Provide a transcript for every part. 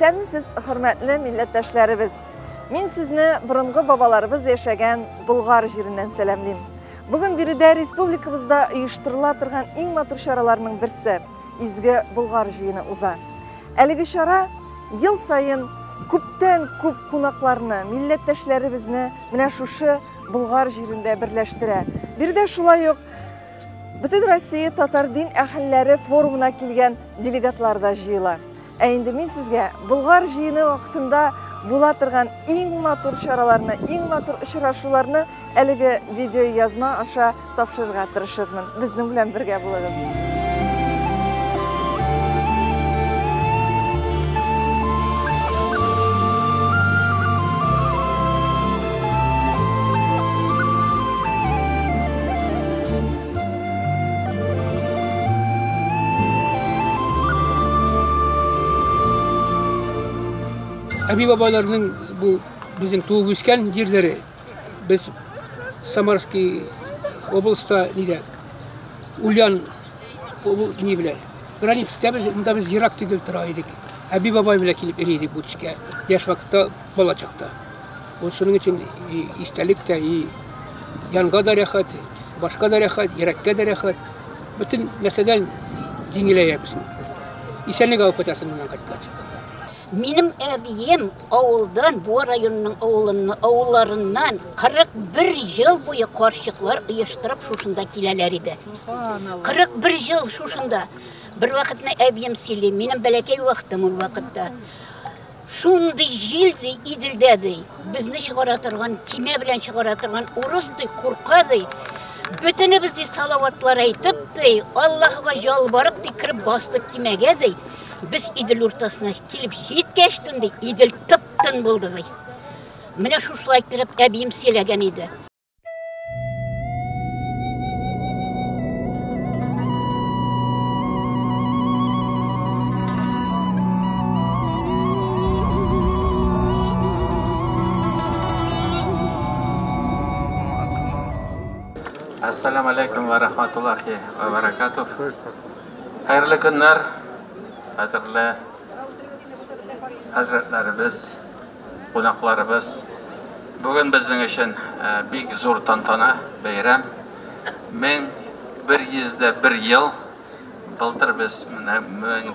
Исәнмесез, хөрмәтле милләттәшләребез! Мин сезне борынгы бабаларыбыз яшәгән Болгар җиреннән сәламлим. Бүген биредә республикабызда оештырыла торган иң матур чараларның берсе Изге Болгар җыены уза. Әлеге чара ел саен күптән күп кунакларны, милләттәшләребезне менә шушы Болгар җирендә берләштерә. Биредә шулай ук Бөтен Россия татар дин әһелләре форумына килгән делегатлар да җыела. Ә инде мин сезгә Болгар җыены вакытында була торган иң матур чараларны, иң матур очрашуларны әлеге видеоязма аша тапшырырга тырышырмын. Безнең белән бергә булыгыз. Әби бабаларның бу безнең туып үскән җирләре. Без Самарский областьта нидә Ульян ни белән границада без монда без ерак түгел тора идек. Әби бабай белән килеп йөри идек бу төшкә. Яшь вакытта, бала чакта. Вот шуның өчен и истәлек тә, и янга да рәхәт, башка да рәхәт, йөрәккә дә рәхәт. Бөтен нәрсәдән җиңеләябез. Исәнлек алып кайтасың моннан кайткач. Минем әбием авылдан, Буа районының авылыннан, авылларыннан 41 ел буе карчыклар оештырып шушында киләләр иде. 41 ел шушында. Бер вакытны әбием сөйли, минем бәләкәй вакытым ул вакытта. Шундый җил ди, Иделдә ди, безне чыгара торган, кимә белән чыгара торган урыс ди, курка ди. Бөтенебез ди салаватлар әйтеп ди, Аллаһыга ялварып ди, кереп бастык кимәгә ди. Без Идел уртасына килеп җиткәч ди, Идел тып-тын булды ди. Менә шушылай иттереп әбием сөйләгән иде. Ассаламу алейкум ва рахматуллахи ва баракатух. Хәерле көннәр, кадерле хәзрәтләребез, кунакларыбыз. Бүген безнең өчен бик зур тантана, бәйрәм. 1101 ел. Былтыр без менә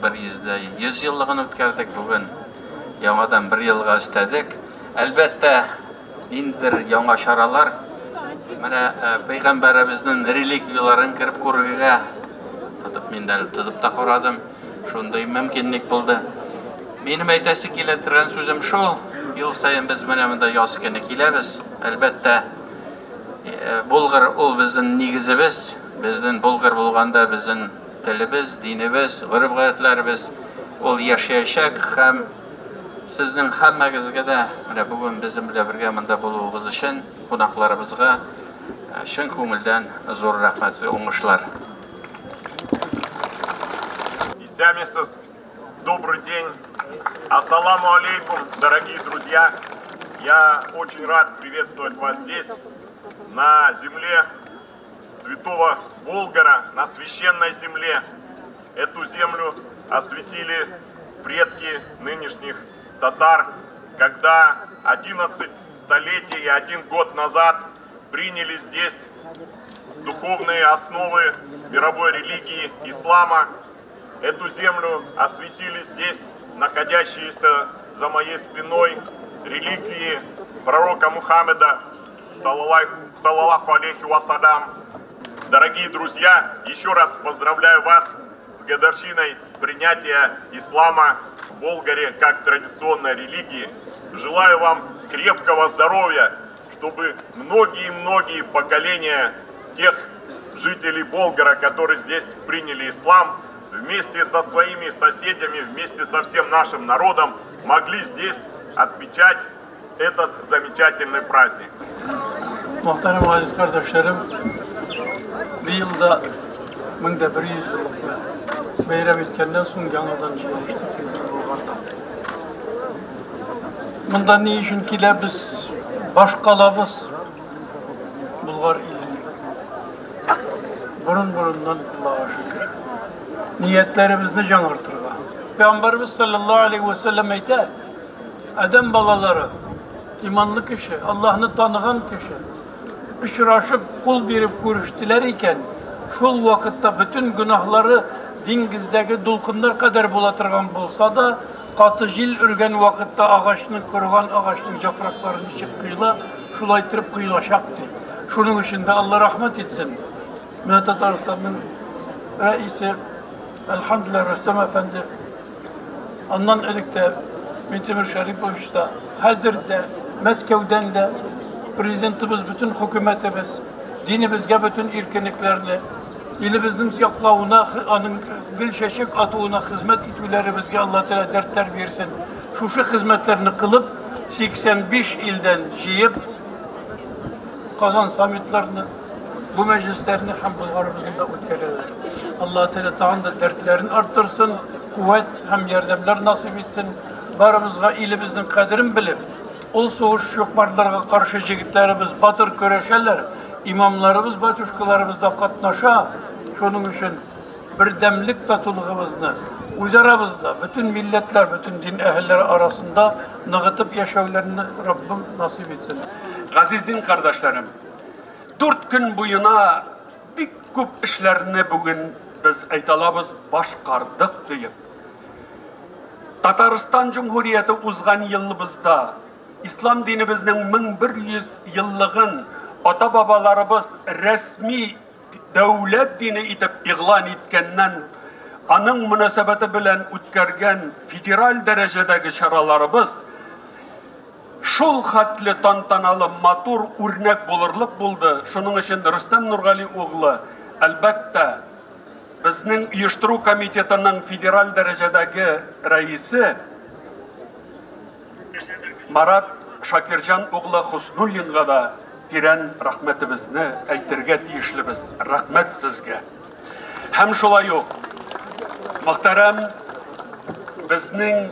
1100 еллыгын үткәрдек. Бүген яңадан бер елга өстәдек. Әлбәттә, ниндидер яңа чаралар. Менә пәйгамбәребезнең реликвияләрен кереп күрергә тотып, мин дә тотып та карадым. Шундый мөмкинлек булды. Минем әйтәсе килә торган сүзем шул: ел саен без менә монда яз көне киләбез. Әлбәттә, Болгар ул безнең нигезебез. Безнең Болгар булганда безнең телебез, динебез, гореф-гадәтләребез ул яшәячәк һәм сезнең һәммәгезгә дә менә бүген безнең белән бергә монда булуыгыз өчен кунакларыбызга чын күңелдән зур рәхмәт, сезгә уңышлар. Исәнмесез, добрый день. Ассаламу алейкум, дорогие друзья. Я очень рад приветствовать вас здесь, на земле святого Болгара, на священной земле. Эту землю осветили предки нынешних татар, когда 11 столетий и 1 год назад приняли здесь духовные основы мировой религии ислама. Эту землю осветили здесь находящиеся за моей спиной реликвии пророка Мухаммеда, саллаллаху алейхи вассалям. Дорогие друзья, еще раз поздравляю вас с годовщиной принятия ислама в Болгаре как традиционной религии. Желаю вам крепкого здоровья, чтобы многие-многие поколения тех жителей Болгара, которые здесь приняли ислам, вместе со своими соседями, вместе со всем нашим народом могли здесь отмечать этот замечательный праздник. Muhterem aziz kardeşlerim, bir yılda 1100 yıllık бәйрәм иткәннән соң яңадан җыелыштык Изге Болгарда. Монда ни өчен киләбез? Баш калабыз Болгар иленең. Борын-борыннан Аллага шөкер. Ниятләребезне яңартырга. Пәйгамбәребез саллаллаһу алейһи вә сәлләм әйтә, Адәм балалары, иманлы кеше, Аллаһны таныган кеше, очрашып, кул биреп күрештеләр икән, шул вакытта бөтен гөнаһлары диңгездәге дулкыннар кадәр була торган булса да, каты җил өргән вакытта агачның, корыган агачның яфраклары ничек коела, шулай иттереп коелачак, ди. Шуның өчен дә Алла рәхмәт итсен. Менә Татарстанның рәисе, әлхәмдүлилләһ, Рөстәм әфәнде, аннан элек тә Минтимер Шәрипович та, хәзер дә Мәскәүдән дә президентыбыз, бөтен хөкүмәтебез динебезгә бөтен иркенлекләрне, илебезнең яклавына, аның гөл чәчәк атуына хезмәт итүләребезгә Алла Тәгалә дәртләр бирсен. Шушы хезмәтләрне кылып, 85 илдән җыеп, Казан саммитларны, бу мәҗлесләрне һәм Болгарыбызны да үткәрәләр. Алла Тәгалә тагын да дәртләрен арттырсын, куәт һәм ярдәмнәр насыйп итсен. Барыбызга илебезнең кадерен белеп, ул сугыш чукмарларга каршы җегетләребез батыр көрәшәләр, имамларыбыз, батюшкаларыбыз да катнаша. Шуның өчен бердәмлек татулыгыбызны үз арабызда, бөтен милләтләр, бөтен дин әһелләре арасында ныгытып яшәүләрне Раббым насыйп итсен. Газиз дин кардәшләрем, 4 көн буена бик күп эшләрне бүген без әйтә алабыз, башкардык диеп. Татарстан Җөмһүрияте узган елыбызда ислам динебезнең 1100 еллыгын ата-бабаларыбыз рәсми дәүләт дине итеп игълан иткәннән аның мөнәсәбәте белән үткәргән федераль дәрәҗәдәге чараларыбыз шул хәтле тантаналы матур үрнәк булырлык булды. Шуның өчен Рөстәм Нургали углы, әлбәттә, безнең оештыру комитетының федераль дәрәҗәдәге рәисе Марат Шакирҗан углы Хуснуллинга да тирән рәхмәтебезне әйтергә тиешлебез. Рәхмәт сезгә. Һәм шулай ук, мөхтәрәм, безнең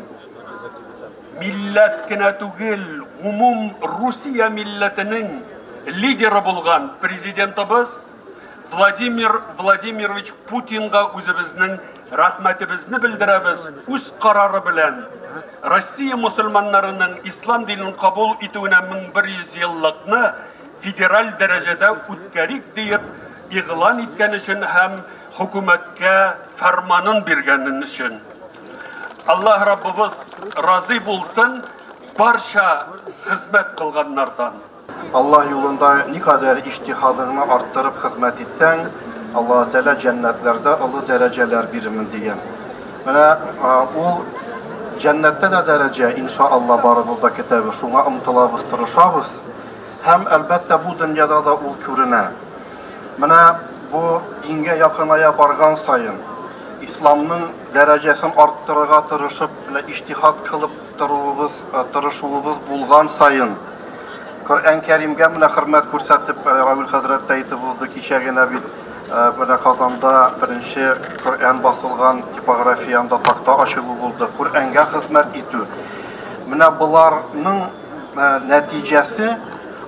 милләт кенә түгел, гомум Русия милләтенең лидеры булган президентыбыз Владимир Владимирович Путинга үзебезнең рәхмәтебезне белдерәбез. Үз карары белән Россия мусульманнарының ислам динен кабул итүенә 1100 еллыкны федераль дәрәҗәдә үткәрик диеп игълан иткән өчен һәм хөкүмәткә фәрманын биргәнен өчен. Аллаһ Раббыбыз разый булсын барча хезмәт кылганнардан. Аллаһ юлында никадәр иҗтиһадыңны арттырып хезмәт итсәң, Аллаһ Тәгалә җәннәтләрдә олы дәрәҗәләр бирермен дигән. Менә ул җәннәттә дә дәрәҗә, иншаалла, барыбыз да көтәбез, шуңа омтылабыз, тырышабыз. Һәм, әлбәттә, бу дөньяда да ул күренә. Менә бу дингә якыная барган саен, исламның дәрәҗәсен арттырырга тырышып, менә иҗтиһад кылып торуыбыз, тырышуыбыз булган саен, Коръән Кәримгә менә хөрмәт күрсәтеп, Равил хәзрәт тә әйтеп узды, кичә генә бит менә Казанда беренче Коръән басылган типографиянда такта ачылу булды. Коръәнгә хезмәт итү. Менә боларның нәтиҗәсе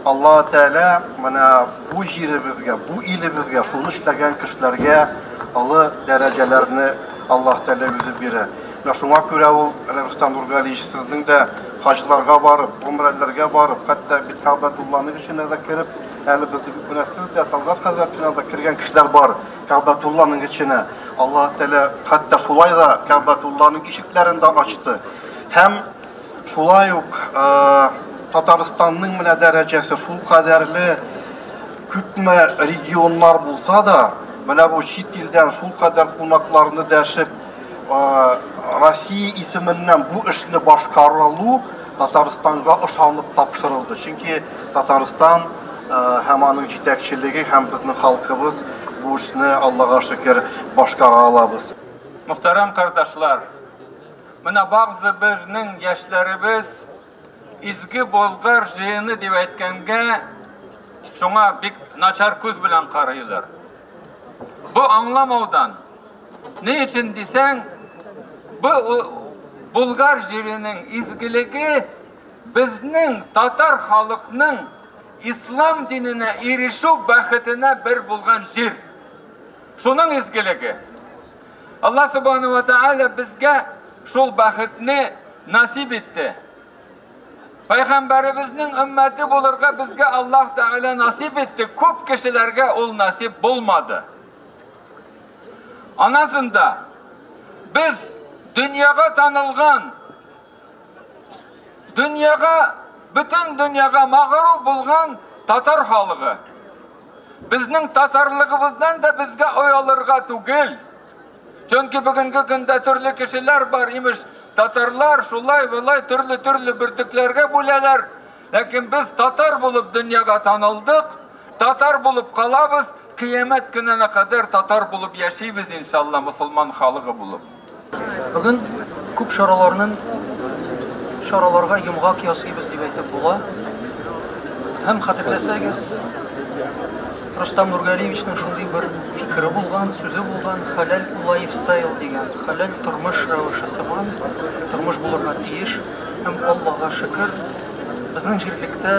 Аллаһ Тәгалә менә бу җиребезгә, бу илебезгә, шуны эшләгән кешеләргә олы дәрәҗәләрне Аллаһ Тәгалә үзе бирә. Менә шуңа күрә ул, Рөстәм Нургалиевич, сезнең дә хаҗларга барып, гомрәләргә барып, хәтта бит Кәгъбәтулланың эченә дә кереп, әле безнең менә сез дә, Талгат хәзрәт белән дә кергән кешеләр бар Кәгъбәтулланың эченә. Аллаһ Тәгалә хәтта шулай да Кәгъбәтулланың ишекләрен дә ачты. Һәм шулай ук Татарстанның менә дәрәҗәсе шул кадәрле күпме регионнар булса да, менә бу чит илдән шул кадәр кунакларны дәшеп, Россия исеменнән бу эшне башкарылу Татарстанга ышанып тапшырылды. Чөнки Татарстан һәм аның җитәкчелеге һәм безнең халкыбыз бу эшне Аллага шөкер башкара алабыз. Мөхтәрәм кардашлар, менә бәгъзе безнең яшьләребез изге Болгар җыены дип әйткәнгә шуңа бик начар күз белән карыйлар. Бу аңламаудан. Ни өчен дисәң, бу Болгар җиренең изгелеге безнең татар халыкның ислам диненә ирешү бәхетенә бер булган җир. Шуның изгелеге. Аллаһ субхану ва тааля безгә шул бәхетне насип итте. Пәйгамбәребезнең өммәте булырга безгә Аллаһ Тәгалә насип итте. Күп кешеләргә ул насип булмады. Анасында без дөньяга танылган, дөньяга, бөтен дөньяга мәгърур булган татар халыгы. Безнең татарлыгыбыздан да безгә оялырга түгел. Чөнки бүгенге көндә төрле кешеләр бар, имеш, татарлар шулай болай төрле-төрле бөртекләргә бүләләр. Ләкин без татар булып дөньяга танылдык, татар булып калабыз, кыямәт көненә кадәр татар булып яшибез, иншалла, мусульман халыгы булып. Бүген күп чараларның чараларга йомгак ясыйбыз дип әйтеп була. Һәм хәтерләсәгез, Рустам Нургалиевичның шундый бер фикере булган, сүзе булган, хәләл лайфстайл дигән, хәләл тормыш рәвеше сыман тормыш булырга тиеш. Һәм Аллага шөкер, безнең җирлектә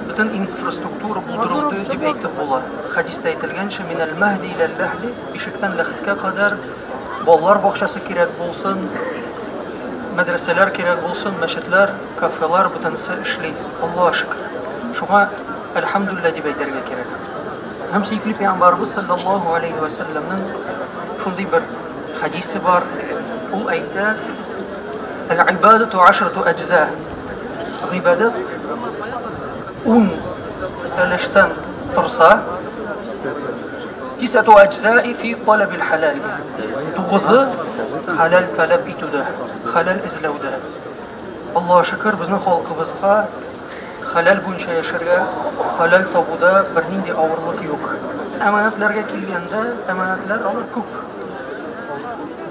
бөтен инфраструктура булдырылды дип әйтеп була. Хәдистә әйтелгәнчә, минәл мәһди иләл ләһди, бишектән ләхеткә кадәр балалар бакчасы кирәк булсын, мәдрәсәләр кирәк булсын, мәчетләр, кафелар бөтенесе эшли. Аллага шөкер. Шуңа әлхәмдүлилләһ дип әйтергә кирәк. Һәм сөекле пәйгамбәребез саллаллаһу алейхи ва сәлләмнең шундый бер хәдисе бар. Ул әйтә: "Әл-ибадату ашрату әҗза". Гыйбадәт 10 өлештән торса, тисәту әҗзаи фи талабил халал. Тугызы хәләл таләп итүдә, хәләл эзләүдә. Аллаһ шөкер, безнең халкыбызга хәләл буенча яшәргә, хәләл табуда бернинди авырлык юк. Әманәтләргә килгәндә, әманәтләр алар күп.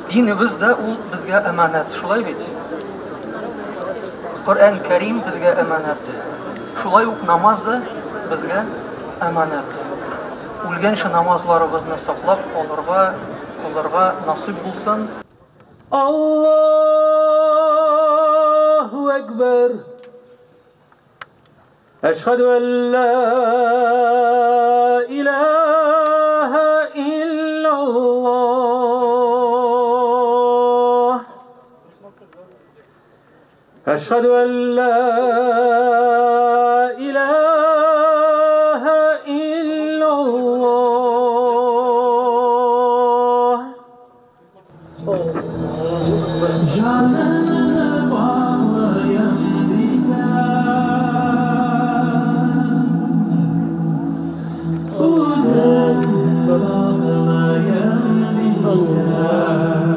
Динебез дә ул безгә әманәт, шулай бит? Коръән Кәрим безгә әманәт. Шулай ук намаз да безгә әманәт. Үлгәнче намазларыбызны саклап калырга, кылырга насыйп булсын. Аллаһу әкбәр. Әшһәдү әллә илаһа иллаллаһ. Әшһәдү әллә илаһа иллаллаһ. Җанымны баглыйм дисәм, үземне саклыйм дисәм,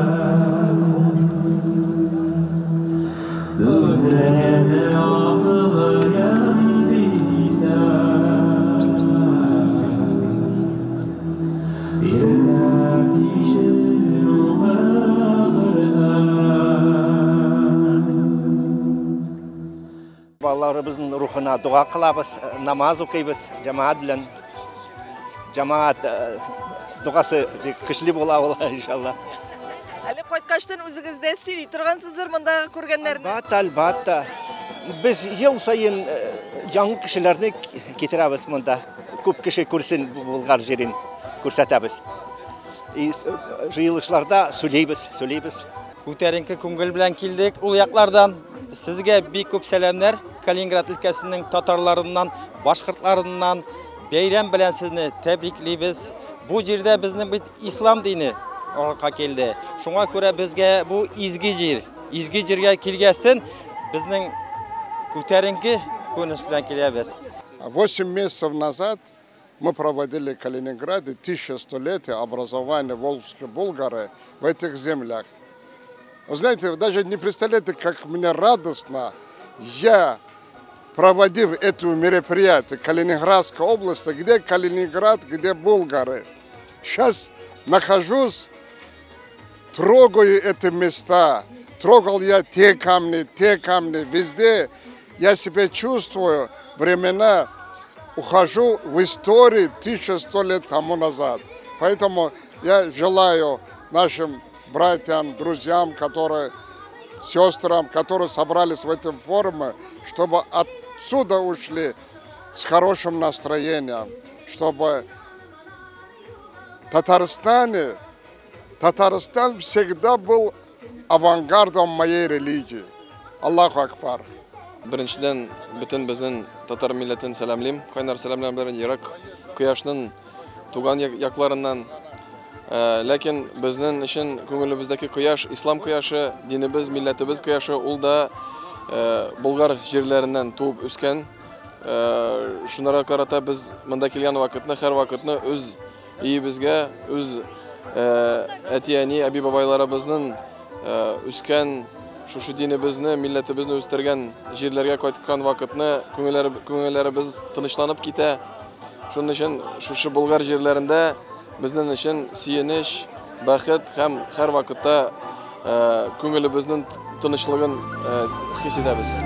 сүзеңне аклыйм дисәм, иртә кичен укы Коръән. Балаларыбызның рухына дога кылабыз, намаз укыйбыз җәмәгать белән. Җәмәгать догасы бик көчле була ул, иншалла. Әле кайткачтан үзегез дә сөйли торгансыздыр мондагы күргәннәрне. Әлбәттә, әлбәттә. Без ел саен яңа кешеләрне китерәбез монда. Күп кеше күрсен Болгар җирен, күрсәтәбез. И җыелышларда сөйлибез, сөйлибез. Күтәренке күңел белән килдек ул яклардан. Сезгә бик күп сәламнәр Калининград өлкәсенең татарларыннан, башкортларыннан. Бәйрәм белән сезне тәбриклибез. Бу җирдә безнең бит ислам дине арка килде. Шуңа күрә безгә бу изге җир, изге җиргә килгәстен безнең күтәренке күңел белән киләбез. 8 месяцев назад мы проводили в Калининграде 1100-летие образования Волжской Булгары в этих землях. Вы знаете, вы даже не представляете, как мне радостно, я, проводив это мероприятие Калининградской области, где Калининград, где булгары. Сейчас нахожусь, трогаю эти места, трогал я те камни, везде. Я себя чувствую, времена, ухожу в историю 1100 лет тому назад. Поэтому я желаю нашим братьям, друзьям, которые, сестрам, которые собрались в этом форуме, чтобы отсюда ушли с хорошим настроением, чтобы Татарстан всегда был авангардом моей религии. Аллаху Акбар. Беренчедән, бөтен безнең татар милләтен сәламлим. Кайнар сәламләр белән ерак кояшның туган якларыннан. Ләкин безнең өчен күңелебездәге кояш, ислам кояшы, динебез, милләтебез кояшы, ул да Болгар җирләреннән туып үскән. Шунара карата без монда килгән вакытны, һәр вакытны үз өебезгә, үз әти-әни, әби-бабайларыбызның үскән шушы динебезне, милләтебезне үстергән җирләргә кайткан вакытны күңелләребез тынычланып китә. Шуның өчен шушы Болгар җирләрендә безнең өчен сөенеч, бәхет һәм һәр вакытта күңелебезнең тынычлыгын хис итәбез.